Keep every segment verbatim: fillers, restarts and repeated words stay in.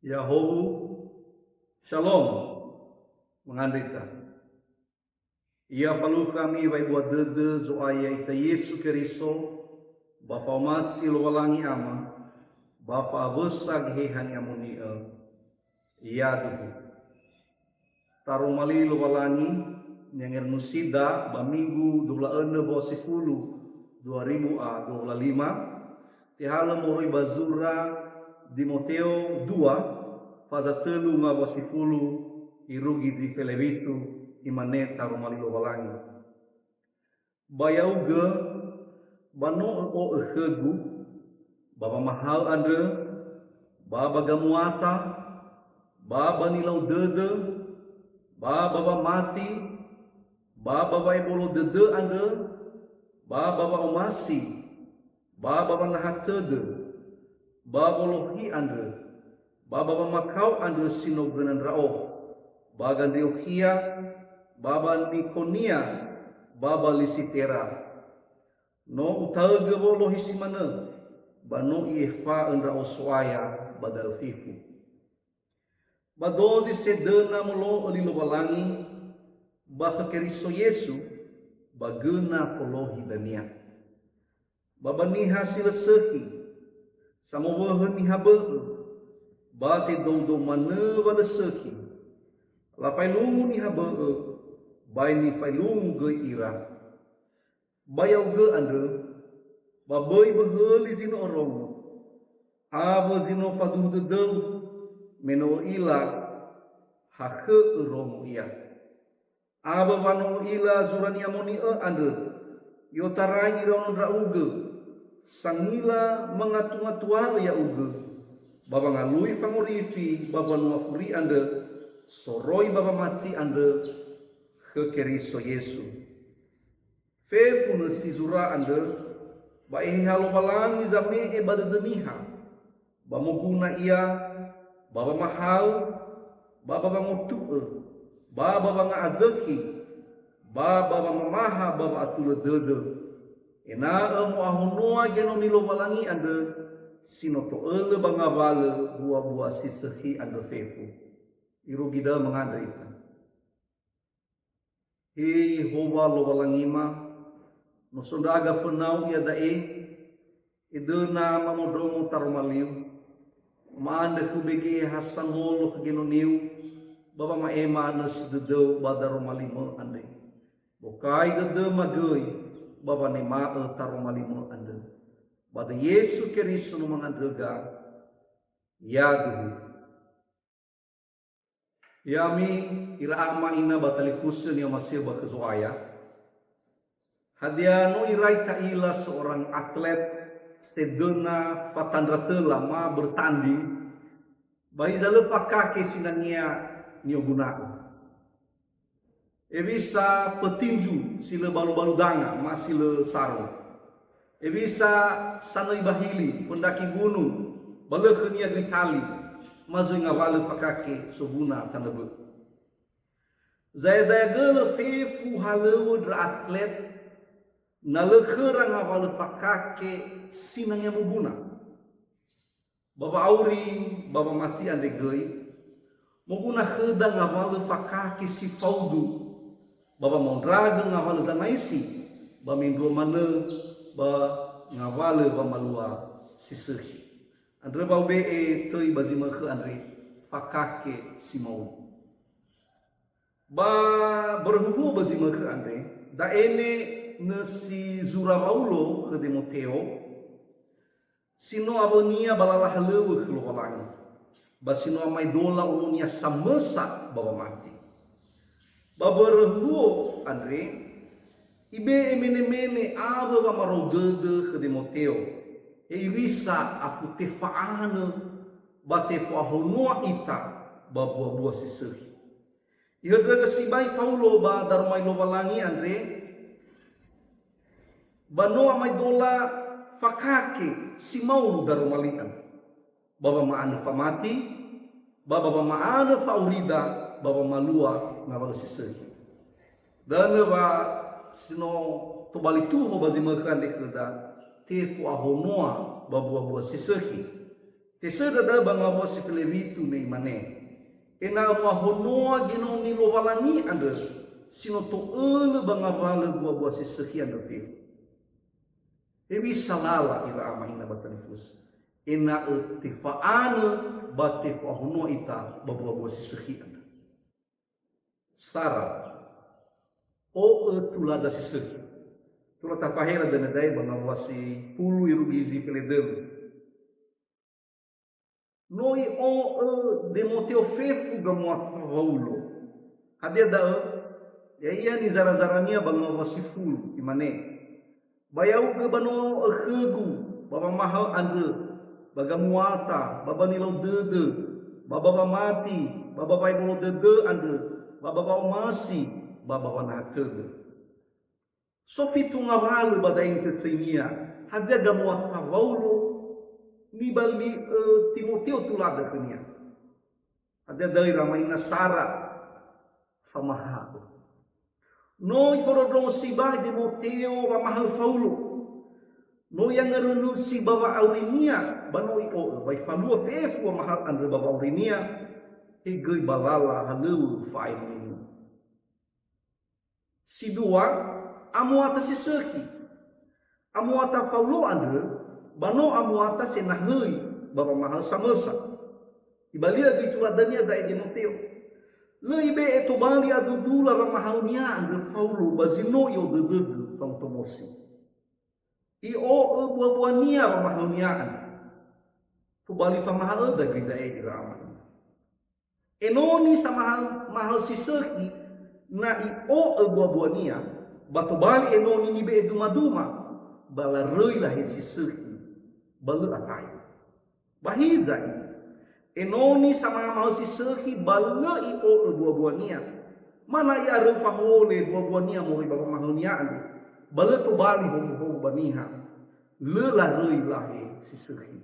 Ya'ahowu, Shalom, mangandrö ita. Ya falukha ami wa'ebua dödö Zo'aya ita Yesu Keriso, ba fa'omasi Lowalangi Ama, ba fa'awösa Geheha Ni'amoni'ö. Yaduhu. Taroma li Lowalangi, ni'angeränusida ba minggu dua wulu a önö bawa'ö sifulu, dua ribu a dua wulu a lima, tehalö moroi ba zura Dimoteo dua, faza tölu ngawua sifulu, irugi zi felewitu, imane taroma li Lowalangi. Ba ya'ugö, ba no ö'o'ö khögu, ba wamahaö andrö, ba ba gamuata, ba ba nilau dödö, ba ba wamati, ba ba wa'ebolo dödö andrö, ba ba wa'omasi, ba ba wanaha tödö, ba wolohi andrö, ba ba wamakao andrö si no göna ndra'o, ba Gandriokhia, ba ba Nikonia, ba ba Lisitera. No utaögö wolohi si manö, ba no i'efa'ö ndra'o So'aya ba da'ö fefu. Ba dozi sedöna molo'ö li Lowalangi, ba khö Keriso Yesu, ba göna folohi dania. Ba ba niha si lö sökhi, samowöhö niha bö'ö, ba tedoudou manö wa lö sökhi, lafaelungu niha bö'ö, ba nifaelungu göi ira. Ba ya'ugö andrö, ba böi böhöli zi no örongo, awö zi no faduhu dödöu, me no ö'ila, ha khö'ö rongo ia. Awö wa no ö'ila zura Ni'amoni'ö andrö, i'otarai iraono ndra'ugö, sangila mangatungatua'ö ya'ugö, ba wangalui fangorifi ba mbanua furi andrö, soroi ba wamati andrö khö Keriso Yesu. Fefu nösi zura andrö, ba Eheha Lowalangi zame'e ba dödö niha, ba moguna ia, ba wamahaö, ba ba wangotu'ö, ba ba wanga'azökhi, ba ba wamamaha ba wa'atulö dödö, ena'ö mo'ahonoa genomö Lowalangi andrö, si no to'ölö ba ngawalö bua-bua si sökhi andrö fefu. Irugi da'ö mangandrö ita. He Yehowa Lowalangima, no so ndra'aga fönau iada'e, edöna mamondrongo taroma liu, ma'andrö khö bege'e ha sangolo khö genoniu, ba wama'ema nösi dödöu ba daroma limö andre. Bokai dödöma göi ba wanema'ö taroma limö andrö. Ba döi Yesu Keriso no mangandröga. Yaduhu. Ya'ami ira ama ina ba talifusö ni'omasi'ö ba khö Zo'aya. Hadia no irai ta'ila seorang atlet sedöna fatandra töla ma bertanding, ba hiza lö fakake sinangea ni'oguna'ö. Hewisa petinju si lö balu-balu danga, ma si lö sarung. Hewisa sanöi bahili, pendaki gunung, ba lö khönia göi tali, ma zöi ngawalö fakake soguna tanö bö'ö. Zaya-zaya gölö fefu halöŵö ndra atlet, na lö khöra ngawalö fakake sinangea moguna. Ba wa'auri ba wamati andre göi, moguna khöda ngawalö fakake si faudu, ba wamaondragö ngawalö zanaisi, ba mendrua manö ba ngawalö wamalua si sökhi. Andrö wa ube'e töi ba zi ma'ökhö andre, fakake si maudu. Ba börö huhuo ba zi ma'ökhö andre, da'e ne nösi zura Waulo khö Demoteo, si no awönia ba lala halöŵö khö Lowalangi, ba si no amaedola olonia samösa ba wamati. Ba börö huhuo andre, ibe'e mene-mene awö wamarou dödö khö Demoteo, hewisa afu tefa'anö ba tefo'ahonoa ita ba bua-bua si sökhi. Ihöndrögö sibai Faulo ba daroma li Lowalangi andre, ba no amaedola fakake si maudu daroma li andrö, ba wama'anö famati, ba ba wama'anö fa'aurida, ba wamalua ngawalö si sökhi. Da'ö wa si no tobali tuho ba zi ma'ökhö andre khöda, tefo'ahonoa ba bua-bua si sökhi. Tesöndra da'ö ba ngawua si felewitu me imane, "Ena'ö mu'ahonoa genaoni Lowalangi andrö si no to'ölö ba ngawalö mbuabua si sökhi andrö fefu." Hewisa lala ira ama ina ba talifusö, ena'ö tefa'anö ba tefa'ahonoa ita ba mbuabua si sökhi andrö. Sara, o'ö tulada si sökhi. Tola tafahela dödöda ba ngawua si fulu irugi zi feledölu. No i'o'ö Demoteo fefu gamuata Waulo. Hadia da'ö? Ya'ia nizarazarania ba ngawua si fulu, imane, "Ba ya'ugö ba no ökhögu ba wamahaö andrö, ba gamuata, ba ba nilau dödö, ba ba wamati, ba ba wa'ebolo dödö andrö, ba ba wa'omasi, ba ba wanaha tödö." So fitu ngawalö ba da'e nitöitöinia, hadia gamuata Waulo nibali'ö Timoteo tulada khönia. Hadia da'ö ira ama ina? Sara, famahaö. No ifondrondrongo sibai Demoteo wamahaö Faulo. No i'angörönösi ba wa'aurinia, ba no i'o'ö, ba ifalua fefu wamahaö andrö ba wa'aurinia, he göi ba lala halöŵö fa'aemoninia. Si dua, amuata si sökhi. Amuata Faulo andrö, ba no amuata senahöi ba wamahaö samösa. Ibali'ö göi tuladania da'e Demoteo. Lö ibe'e tobali adudula wamahaönia andrö Faulo ba zi no i'odödögö fangotomosi. I'o'ö mbuabuania wamahaönia andrö. Tobali famahaöda göi da'e ira ama ina. Enoni samahaö, mahaö si sökhi, na i'o'ö mbuabuania, ba tobali enoni nibe'e dumaduma, ba laröi lahe si sökhi, ba lö ata'e. Ba hiza i, enoni samahaö si sökhi, ba lö i'o'ö mbuabuania, ma na i'aröu fahole mbuabuania moroi ba wamahaönia andrö, ba lö tobali howu-howu ba niha, lö laröi lahe si sökhi.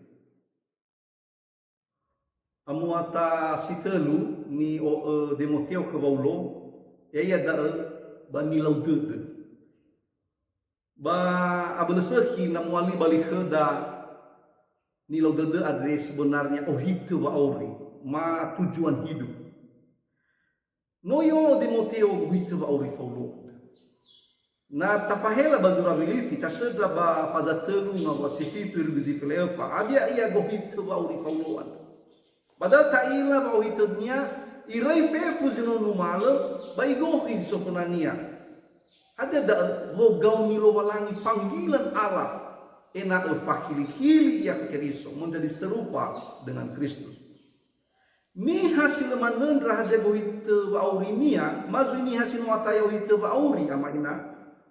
Amuata si tölu ni'o'ö Demoteo khö Waulo, ya'ia da'ö ba nilau dödö. Ba abölö sökhi na mu'alibali khöda nilau dödö andre sebenarnya ohitö wa'auri, ma tujuan hidup. No i'o'ö Demoteo gohitö wa'auri Faulo. Na tafahela ba zura Wilifi, tasöndra ba faza tölu ngawua si fitu irugi zi fele'öfa, hadia ia gohitö wa'auri Faulo andrö. Ba da'ö ta'ila wa'ohitönia, iröi fefu zi no numalö, ba igohi zi so fönania. Hadia da'ö? Wogaoni Lowalangi, panggilan Allah, ena'ö fakhili-khili ia khö Keriso, menjadi serupa dengan Kristus. Niha si lö manöndra hadia gohitö wa'aurinia, ma zui niha si no ata'e ohitö wa'auri, ama ina,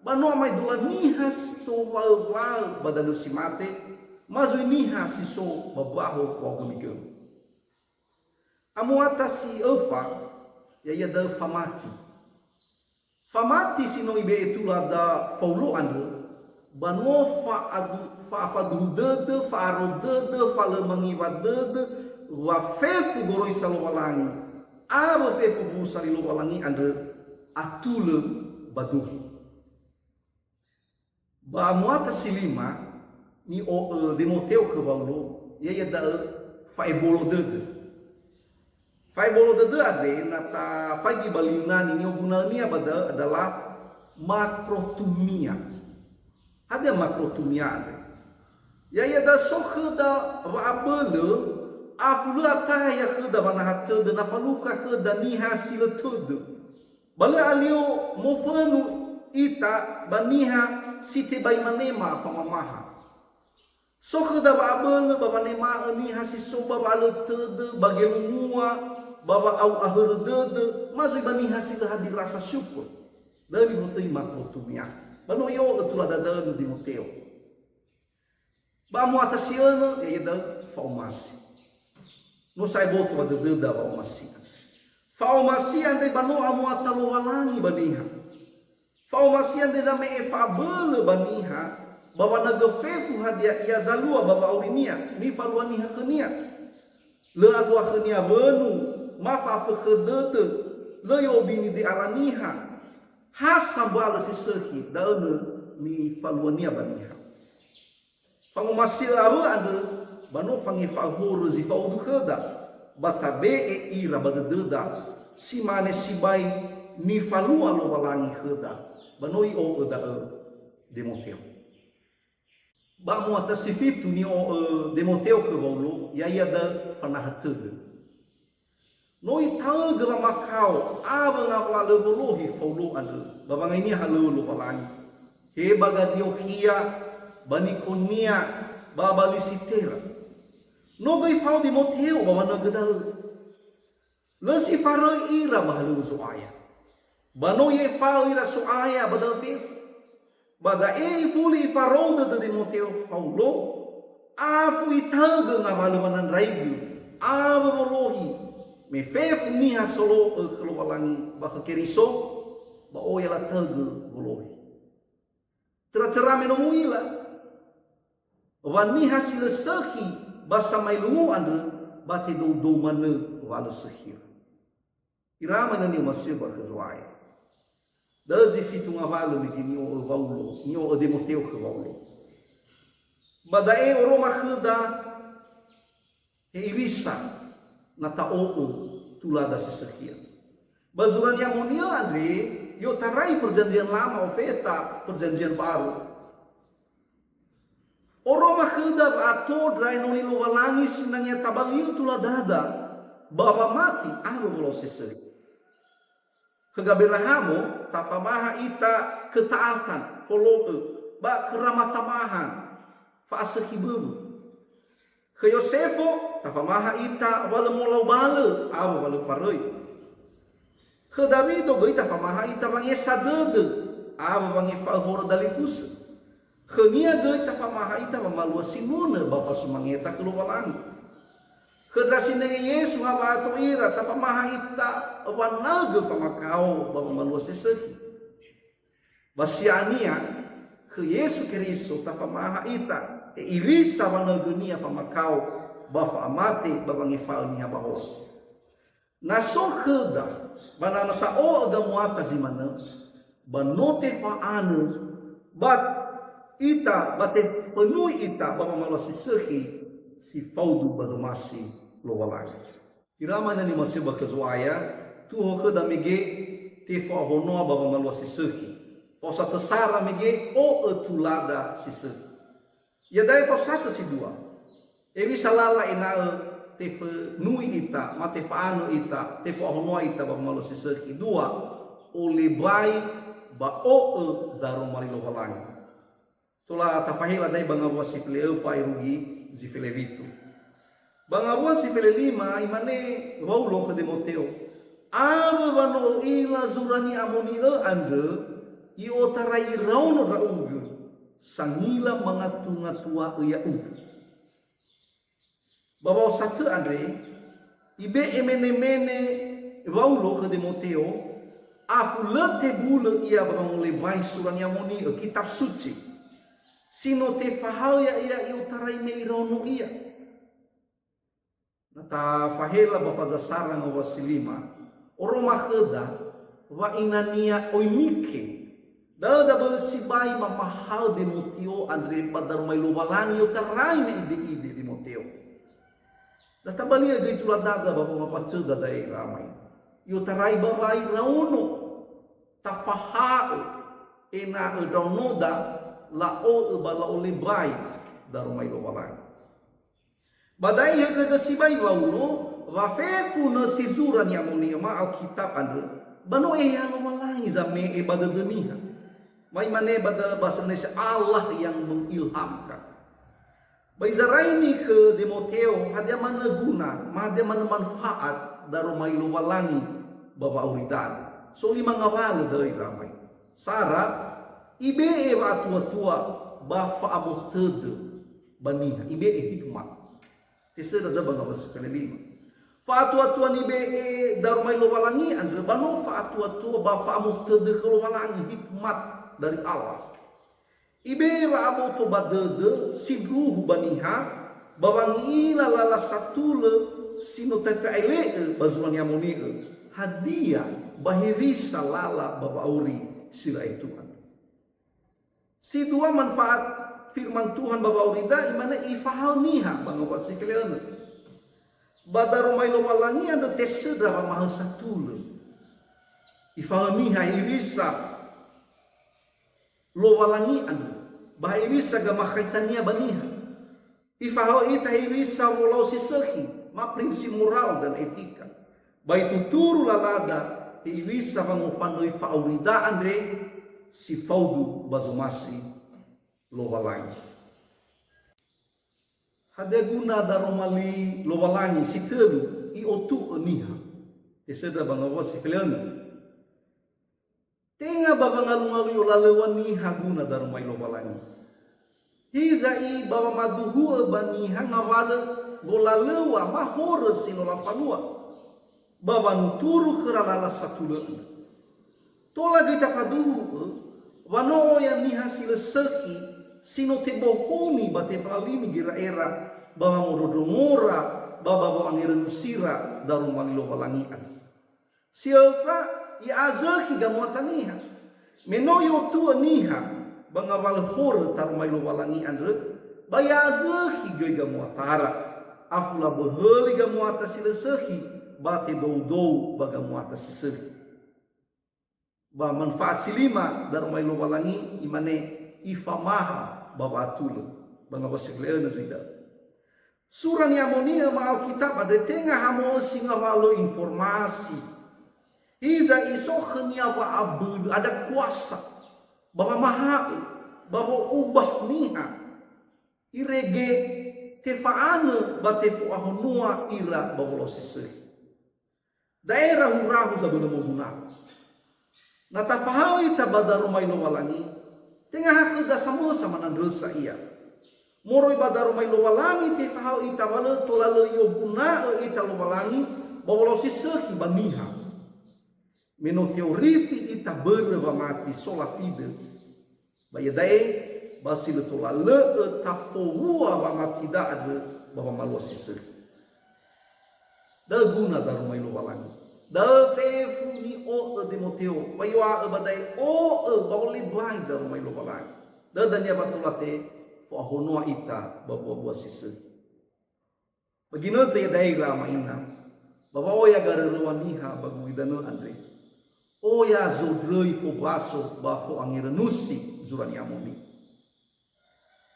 ba no amaedola niha si so waö-waö ba danö si mate, ma zui niha si so ba mbaho wa'ogömi-gömi. Amuata si öfa, ya'ia da'ö famati. Famati si no ibe'e tulada Faulo andrö, ba no fa'adu-, fa'afaduhu dödö, fa'aro dödö, falö mangiwa dödö, wa fefu goroisa Lowalangi, awö fefu busa li Lowalangi andrö atulö ba duhu. Ba amuata si lima ni'o'ö Demoteo khö Waulo, ya'ia da'ö fa'ebolo dödö. Fa'ebolo dödö andre, na tafaigi ba li Yunani, ni'oguna'önia ba da'ö adalah makrothumia. Hadia makrothumia andre? Ya'ia da'ö so khöda wa'abölö, afulö ataya khöda wanaha tödö, na falukha khöda niha si lö tödö. Ba lö alio mofönu ita ba niha si tebai manema famamaha. So khöda wa'abölö ba wanema'ö niha si so ba wa'alö tödö, ba gelumua, ba wa'au ahörö dödö, ma zui ba niha si lö hadia rasa syukur. Da'ö nifotöi makrothumia. Ba no i'o'ö tulada da'ö nö Dimoteo. Ba amuata si önö, ya'ia da'ö fa'omasi. No sa'ae boto ba dödöda wa'omasi. Fa'omasi andre ba no amuata Lowalangi ba niha. Fa'omasi andre zame'e fa'abölö ba niha, ba wanagö fefu hadia ia zalua ba wa'aurinia, nifalua niha khönia. Lö alua khönia wönu, ma fa'afökhö dödö, lö i'obini de'ala niha. Ha sambua lö si sökhi, da'ö nö nifaluania ba niha. Fangomasi'ö awö andrö, ba no fangefa'ö horö zi fa'udu khöda, ba tabe'e ira ba dödöda, si mane sibai nifalua Lowalangi khöda, ba no i'o'ö da'ö Demoteo. Ba muata si fitu ni'o'ö Demoteo khö Waulo, ya'ia da'ö fanaha tödö. No itaõgö wamakao awö ngawalö wolohi Faulo andrö ba wangainia halöŵö Lowalangi, he ba Gadiokhia, ba Nikonia, ba ba Lisitera. No göi fao Demoteo ba wanögö da'ö. Lö si faröi ira ba halöŵö Zo'aya. Ba no i'efa'ö ira So'aya ba da'ö fefu. Ba da'e ifuli ifarou dödö Demoteo Faulo, afu itaõgö ngawalö wanandraigö awö wolohi, me fefu niha solo'ö khö Lowalangi ba khö Keriso, ba oya lataõgö wolohi. Töra-töra me no mu'ila, wa niha si lö sökhi ba samaelungu andrö, ba tedoudou manö wa lö sökhira. Ira ma ina ni'omasi'ö ba khö Zo'aya. Da'ö zi fitu ngawalö mege ni'o'ö Waulo, ni'o'ö Demoteo khö Waulo. Ba da'e oroma khöda, he Iwisa, na ta'o'ö tulada si sökhia. Ba zura Ni'amoni'ö andre, i'otarai Perjanjian Lama ofeta Perjanjian Baru. Oroma khöda wa'atondra enoni Lowalangi sinangea tabali'ö tuladada ba wamati awö wolohe si sökhi. Khö Gaberahamo tafamaha ita keta'atan, folo'ö, ba keramatamahan, fa'asökhi böwö. Khö Yosefo tafamaha ita wa lö molau balö awö wa lö faröi. Khö Dawido göi tafamaha ita wangesa dödö awö wangefa'ö horö dalifusö. Khönia göi tafamaha ita wamalua sinunö ba fasumangeta khö Lowalangi. Khö ndra sinenge Yesu ha wa'ato ira tafamaha ita wanaögö famakao ba wamalua si sökhi. Ba siania, khö Yesu Keriso tafamaha ita, he Iwisa wanaögönia famakao ba fa'amate ba wangefa'ö niha ba horö. Na so khöda, ba na, na ta'o'ö gamuata zi manö, ba no tefa'anö ba ita, ba tefönui ita ba wamalua si sökhi si faudu ba zomasi Lowalangi. Ira ma ina ni'omasi'ö ba khö Zo'aya, tuho khöda mege tefo'ahonoa ba wamalua si sökhi. Fao satö sara mege o'ö tulada si sökhi. Iada'e fao satö si dua. Hewisa lala ena'ö tefönui ita, ma tefa'anö ita, tefo'ahonoa ita ba wamalua si sökhi. Dua, olebai ba o'ö daroma li Lowalangi. Tola tafahela da'e ba ngawua si fele'öfa irugi zi felewitu. Ba ngawua si felelima imane Waulo khö Demoteo, "Awö wa no o'ila zura ni'amoni'ö andrö, i'otarai iraono ndra'ugö, sangila mangatunga tua'ö ya'ugö." Ba wa'osatö andre, ibe'e menemene Waulo khö Demoteo, afu lö tebulö ia ba wangolebai sura ni'amoni'ö, Kitab Suci, si no tefahaö ya'ia i'otarai me iraono ia. Na tafahela ba faza sara ngawua si lima, oroma khöda wa inania Oinike. Da'ö zabölö sibai mamahaö Demoteo andre ba daroma li Lowalangi i'otarai me ide'ide Demoteo. Da tabali'ö göi tuladada ba wamawatöda da'e ira ma ina. I'otarai ba wa'airaono, tafaha'ö, ena'ö ndraonoda la'o'ö ba la'olebai daroma li Lowalangi. Ba da'e ihöndrögö sibai Waulo, wa fefu nösi zura ni'amoni'ö ma Alkitab andrö, ba no Eheha Lowalangi zame'e ba dödö niha. Ma imane ba dö-, bahasa Indonesia, "Allah yang mengilhamkan." Ba izarai nikhö Demoteo, hadia manö guna, ma hadia manö manfaat daroma li Lowalangi ba wa'auri danö. So lima ngawalö da'ö ira ma ina. Sara, ibe'e wa'atuatua ba fa'amotödö ba niha, ibe'e hikmat. Tesöra da'ö ba ngawua si felelima. Fa'atuatua nibe'e daroma li Lowalangi andrö ba no fa'atuatua ba fa'amotödö khö Lowalangi, hikmat dari Allah. Ibe'e wa'aboto ba dödö sindruhu ba niha, ba wangi'ila lala satulö si no tefa'ele'ö ba zura ni'amoni'ö, hadia ba hewisa lala ba wa'auri si lö aetu andrö. Si dua manfaat firman Tuhan ba wa'aurida, imane ifahaö niha ba ngawua si fele'önö. Ba daroma Lowalangi andrö tesöndra wamahaö satulö. Ifahaö niha hewisa Lowalangi andrö, ba hewisa gamakhaitania ba niha. Ifahaö ita hewisa wolau si sökhi, ma prinsip moral dan etika. Ba ituturu lalada hewisa wangofanöi fa'aurida andre si faudu ba zomasi Lowalangi. Hadia guna daroma li Lowalangi? Si tölu, i'otu'ö niha. Tesöndra ba ngawua si fele'önö. Tenga ba wangalungalu i'olalöŵa niha guna daroma Lowalangi. Hiza'i ba wamaduhu'ö ba niha ngawalö golalöŵa ma horö si no lafalua, ba wanuturu khöra lala satulö andrö. Tola göi tafaduhu'ö wa no oya niha si lö sökhi si no tebohoni ba tefalalini gera'era ba wamondrondrongora ba ba wo'angerönusira daroma li Lowalangi andrö. Si öfa, i'azökhi gamuata niha. Me no i'otu'ö niha ba ngawalö horö taroma Lowalangi andrö, ba i'azökhi göi gamuatara. Afula böhöli gamuata si lö sökhi, ba tedoudou ba gamuata si sökhi. Ba manfaat si lima daroma Lowalangi, imane ifamaha ba wa'atulö. Ba ngawua si fele'önö zui da'ö. Sura Ni'amoni'ö ma Alkitab andre tenga ha mo'ösi ngawalö informasi. Hiza iso khönia wa'abölö, ada kuasa, ba wamaha'ö, ba wo'ubah niha. Irege tefa'anö ba tefo'ahonoa ira ba wolau si sökhi. Da'e rahurahu zabölö moguna. Na tafahaö ita ba daroma Lowalangi, tenga ha khöda samösa manandrösa ia. Moroi ba daroma Lowalangi tefahaö ita wa lö tola lö i'oguna'ö ita Lowalangi ba wolau si sökhi ba niha. Me no te'orifi ita börö wamati solafidö, ba iada'e, ba si lö tola lö'ö tafowua wamatida andrö ba wamalua si sökhi. Da'ö guna daroma Lowalangi. Da'ö fefu ni'o'ö Demoteo, ba i'o'a'ö ba da'e o'ö ba olebai daroma Lowalangi. Da'ö dania wa tola tefo'ahonoa ita ba buabua si sökhi. Ba ginötö iada'e ira ama ina, ba wa'oya garöröŵa niha ba gulidanö andre. Oya zondröi fobaso ba fo'angerönusi zura Ni'amoni'ö.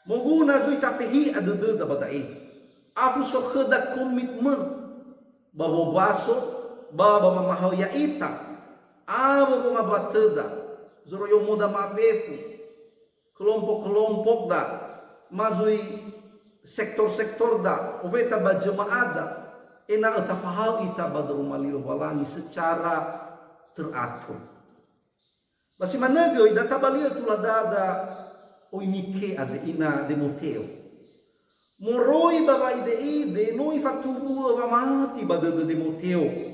Moguna zui tafehi'a dödöda ba da'e. Afu so khöda komitmen ba wobaso ba ba mamahaö ya'ita, awö wongabatöda, zoroiyomoda mafefu, kelompok-kelompokda, ma zui sektor-sektorda, oweta ba jema'ada, ena'ö tafahaö ita ba daroma li Lowalangi secara teratur. Ba si manö göi, da tabali'ö tuladada Oinike andre, ina Demoteo. Moroi ba wa'ide-ide no ifatubu'ö wamati ba dödö Demoteo.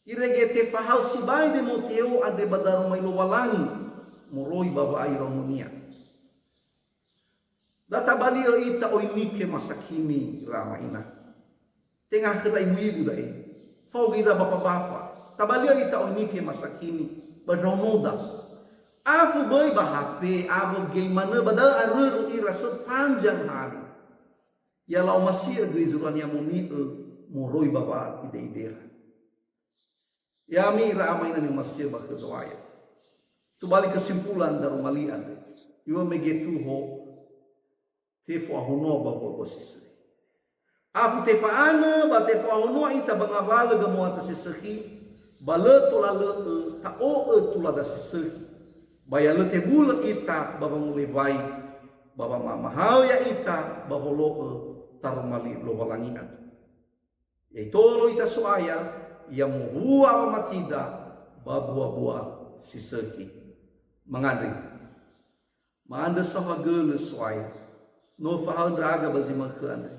Irege tefahaö sibai Demoteo andre ba daroma Lowalangi moroi ba wa'airaomonia. Da tabali'ö ita Oinike masakini, ira ama ina. Tenga khöra ibu-ibu da'e. Fao göi ira bapa-bapa. Tabali'ö ita Oinike masakini ba ndraonoda. Afu böi ba H P, awö gei manö ba da'ö arörö ira sepanjang hari. Ya la'omasi'ö göi zura Ni'amoni'ö moroi ba wa'ide-idera. Ya'ami ira ama ina ni'omasi'ö ba khö Zo'aya. Tobali kesimpulan daroma li andre. Iŵa'ö mege tuho tefo'ahonoa ba buabua si sökhi. Afu tefa'anö ba tefo'ahonoa ita ba ngawalö gamuata si sökhi, ba lö tola lö'ö ta'o'ö tulada si sökhi. Ba ya lö tebulö ita ba wangolebai, ba wamamahaö ya'ita ba wolo'ö taroma li Lowalangi andrö. Ya itolo ita So'aya, ya mowua wamatida ba buabua si sökhi. Mangandrö. Ma'andrö saohagölö So'aya. No fahaö ndra'aga ba zi ma'ökhö andre.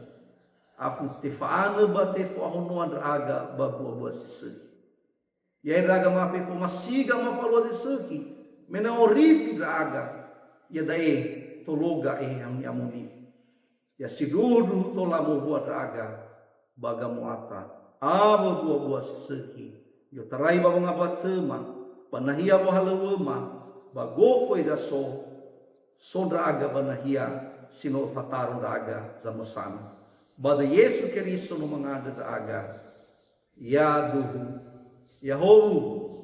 Afu tefa'anö ba tefo'ahonoa ndra'aga ba buabua si sökhi. Ya'e ndra'aga mafefu masiga mafalua zi sökhi, me na orifi ndra'aga, iada'e tologa Eheha Ni'amoni'ö. Ya sindruhu-ndruhu tola mowua ndra'aga ba gamuata, awö buabua si sökhi, i'otarai ba wangabatöma, ba nahia wohalöŵöma, ba gofu heza so, So ndra'aga ba nahia si no fataro ndra'aga zamösana. Ba döi Yesu Keriso no mangandrö ndra'aga. Yaduhu, yahowu,